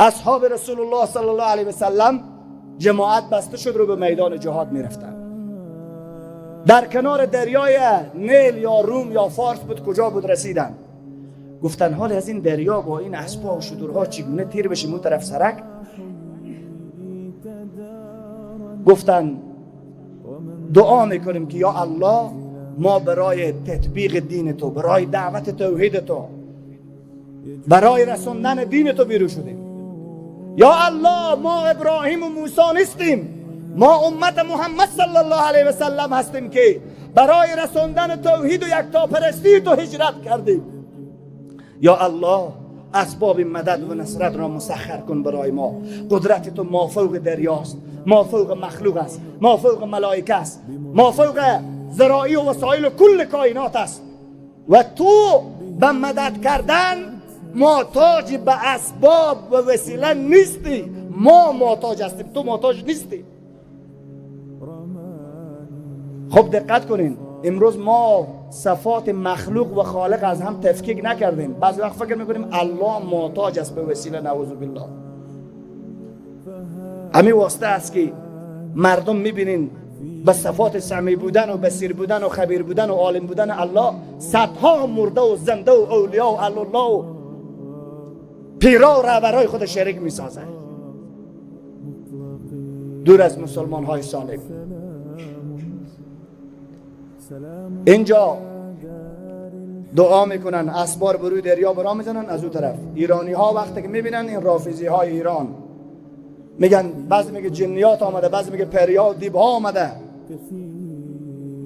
اصحاب رسول الله صلی الله علیه و سلم جماعت بسته شد رو به میدان جهاد میرفتن. در کنار دریای نیل یا روم یا فارس بود، کجا بود، رسیدن. گفتن حال از این دریا با این اسبا و شترها چگونه تیر بشیم اون طرف سرک؟ گفتن دعا میکنیم که یا الله ما برای تطبیق دین تو، برای دعوت توحید تو، برای رساندن دین تو بیرون شدیم. یا الله ما ابراهیم و موسی نیستیم، ما امت محمد صلی الله علیه و سلم هستیم که برای رساندن توحید و یکتاپرستی تو هجرت کردیم. یا الله اسباب مدد و نصرت را مسخر کن برای ما. قدرت تو مافوق دریاست، مافوق مخلوق است، مافوق ملائکه است، مافوق ذرائع و وسایل کل کائنات است و تو به مدد کردن محتاج به اسباب و وسیله نیستی. ما محتاج هستیم، تو محتاج نیستی. خب دقت کنین، امروز ما صفات مخلوق و خالق از هم تفکیک نکردیم. بعضی وقت فکر میکنیم الله محتاج است به وسیله، نعوذ بالله. همین واسطه است که مردم میبینین به صفات سمیع بودن و بصیر بودن و خبیر بودن و عالم بودن الله صدها مرده و زنده و اولیا و الله و پیرا و رهبرای خود شریک میسازه، دور از مسلمان های سالم. اینجا دعا میکنن، اسبار بروی دریا برا میزنن. از اون طرف ایرانی ها وقتی که میبینن این رافضی های ایران میگن، بعضی میگه جنیات آمده، بعضی میگه پریا و دیب ها آمده،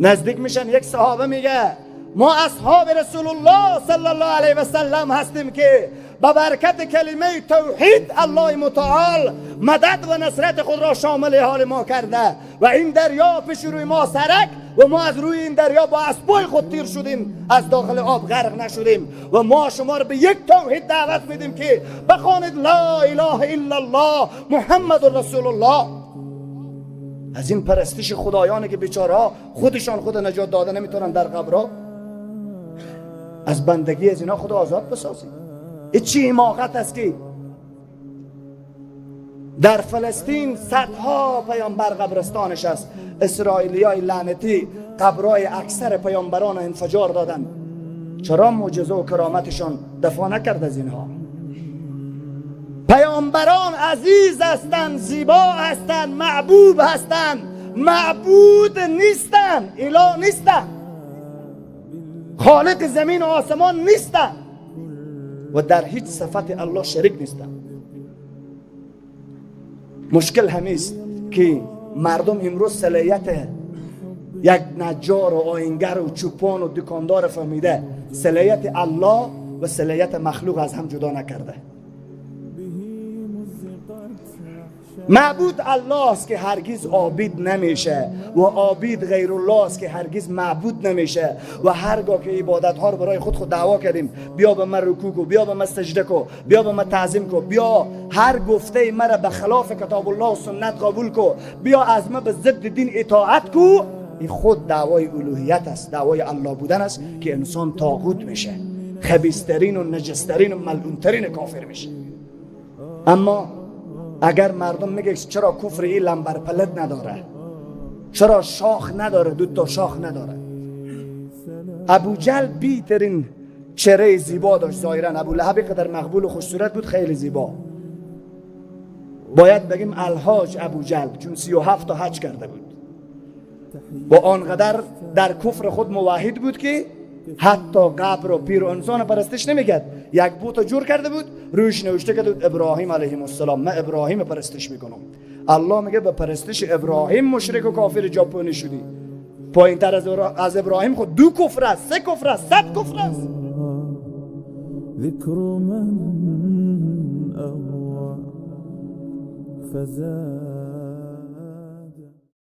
نزدیک میشن. یک صحابه میگه ما اصحاب رسول الله صلی الله علیه و سلم هستیم که به برکت کلمه توحید الله متعال مدد و نصرت خود را شامل حال ما کرده و این دریا پیش روی ما سرک و ما از روی این دریا با اسبای خود تیر شدیم، از داخل آب غرق نشدیم و ما شما را به یک توحید دعوت میدیم که بخوانید لا اله الا الله محمد رسول الله. از این پرستش خدایانی که بیچاره‌ها خودشان خود نجات داده نمیتونن در قبرها، از بندگی از اینا خود آزاد بسازیم. این چی حماقت است که در فلسطین صدها پیامبر قبرستانش است، اسرائیلیای لعنتی قبرای اکثر پیامبران انفجار دادن. چرا معجزه و کرامتشان دفاع نکرد از اینها؟ پیامبران عزیز هستند، زیبا هستند، محبوب هستند، معبود نیستند، اله نیستند، خالق زمین و آسمان نیستند و در هیچ صفت الله شریک نیستند. مشکل همیست که مردم امروز صلاحیت یک نجار و آینگر و چوپان و دکاندار فهمیده، صلاحیت الله و صلاحیت مخلوق از هم جدا نکرده. معبود الله است که هرگز عابد نمیشه و عابد غیر الله است که هرگز معبود نمیشه. و هرگاه که عبادت ها رو برای خود دعوا کردیم، بیا به من رکوع کو، بیا به من سجده کو، بیا به من تعظیم کو، بیا هر گفته مرا به خلاف کتاب الله و سنت قبول کو، بیا از من به ضد دین اطاعت کو، این خود دعوای الوهیت است، دعوای الله بودن است که انسان طاغوت میشه، خبیث‌ترین و نجسترین و ملعونترین کافر میشه. اما اگر مردم میگه چرا کفر این لمبر پلت نداره، چرا شاخ نداره، دو تا شاخ نداره، ابو جهل بیترین چهره زیبا داشت ظاهرا، ابو لهب قدر مقبول و خوش صورت بود، خیلی زیبا. باید بگیم الحاج ابو جهل، چون 37 تا حج کرده بود و آنقدر در کفر خود موحد بود که حتی قبر و پیر و انسان پرستش نمیکرد. یک بوت جور کرده بود، روش نوشته کرده بود ابراهیم علیه السلام، من ابراهیم پرستش میکنم. الله میگه به پرستش ابراهیم مشرک و کافر ژاپنی شدی. پایین تر از ابراهیم خود دو کفر است، سه کفر است، 100 کفر است. ذکر من اغوى فزاد